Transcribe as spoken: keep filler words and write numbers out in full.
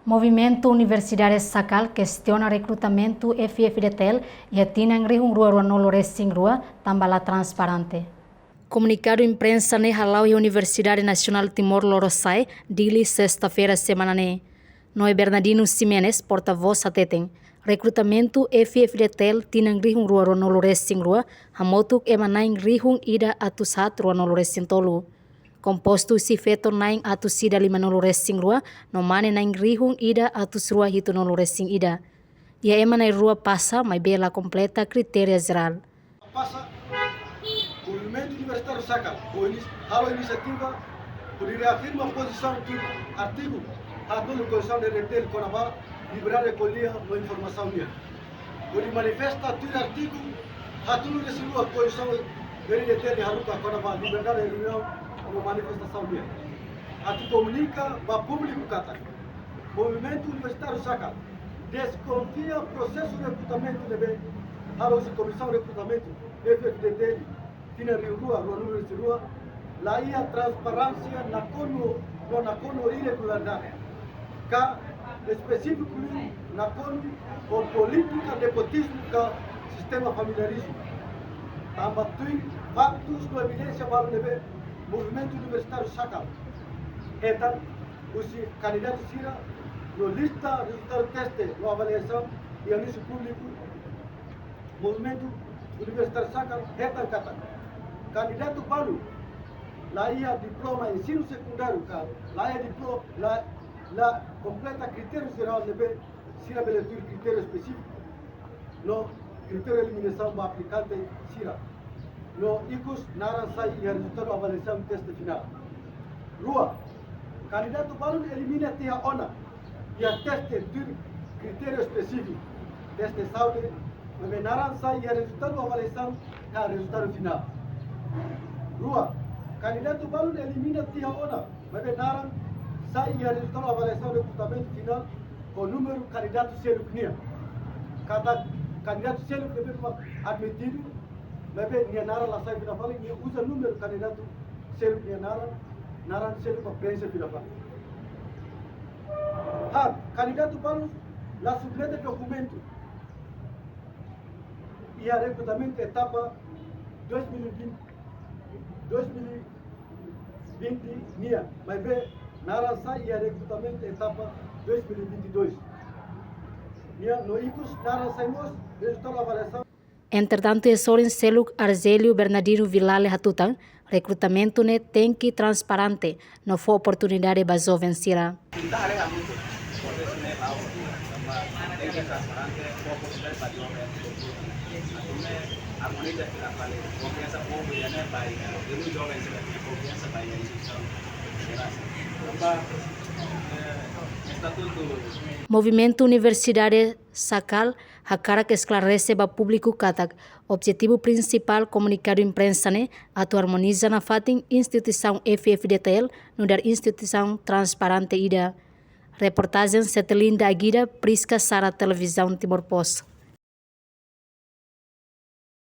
Movimentu Universidade SACAL kestiona rekrutamentu F F D T L iha tinan rihun rua rua nulu resin rua tanba la transparente. Komunikadu imprensa ne'e hala'o iha Universidade Nasionál Timor Lorosa'e, Dili, sesta-feira semana ne'e. Noé Bernardino Ximenes, portavós, hateten, rekrutamentu F F D T L tinan rihun rua rua nulu resin rua hamutuk ema na'in rihun ida atus haat rua nulu resin tolu. Kompostu husi feto na'in atus ida lima nulu resin rua no mane na'in rihun ida atus rua hitu nulu resin ida. Iha ema na'in rua pasa, maibé la kompleta kritéria jerál. Pasa, Movimentu Universitáriu SACAL, ho inis-, halo inisiativa, hodi reafirma pozisaun tuir artigu haatnulu Konstituisaun R D T L kona-ba liberdade ko'alia no informasaun nian. Hodi manifesta tuir artigu haatnulu resin rua Konstituisaun R D T L haruka kona-ba liberdade reuniaun no manifestasaun nian. Atu komunika ba públiku katak Movimentu Universitáriu SACAL deskonfia prosesu rekrutamentu ne'ebé halo husi Komisaun Rekrutamentu F F D T L tinan rihun rua rua nulu resin rua la iha transparénsia, nakonu no nakonu irregularidade, ka espesífiku liu nakonu ho polítika nepotizmu ka sistema familiarizmu. Tanba tuir faktus no evidénsia balu ne'ebé Movimentu Universitáriu SACAL hetan husi kandidatu sira no lista rezultadu teste no avaliasaun iha inísiu públiku, Movimentu Universitáriu SACAL hetan katak kandidatu balu la iha diploma ensinu sekundáriu ka la iha diplo-, la, la kompleta kritériu jerál ne'ebé sira bele tuir kritériu espesífiku no kritériu eliminasaun ba aplikante sira. No ikus naran sai iha rezultadu avaliasaun teste finál. Rua, kandidatu balun elimina tiha ona iha teste tuir kritériu espesífiku, teste saúde, maibé naran sai iha rezultadu avaliasaun ka rezultadu finál. Rua, kandidatu balun elimina tiha ona, maibé naran sai iha rezultadu avaliasaun rekrutamentu finál ho númeru kandidatu seluk nian. Katak kandidatu seluk ne'ebé mak admitidu, maibé nia naran la sai fila fali, nia uza númeru kandidatu seluk nia naran, naran seluk mak prenxe fila fali. Haat, kandidatu balun la submete dokumentu iha rekrutamentu etapa dois mil e vinte, dois mil e vinte nian, maibé naran sai iha rekrutamentu etapa dois mil e vinte e dois nian, no ikus naran sai mós rezultadu avaliasaun. Entretantu, iha sorin seluk Argélio Bernardino Villale hatutan, rekrutamentu ne'e tenke transparente no fó oportunidade ba joven sira. Movimentu Universidade SACAL hakarak esklarese ba públiku katak objetivu prinsipál komunikadu imprensa ne'e atu armoniza nafatin instituisaun F F D T L nu'udar instituisaun transparente ida. Reportajen Setelinda Aguida, Prisca Sara, Televizaun Timor Post.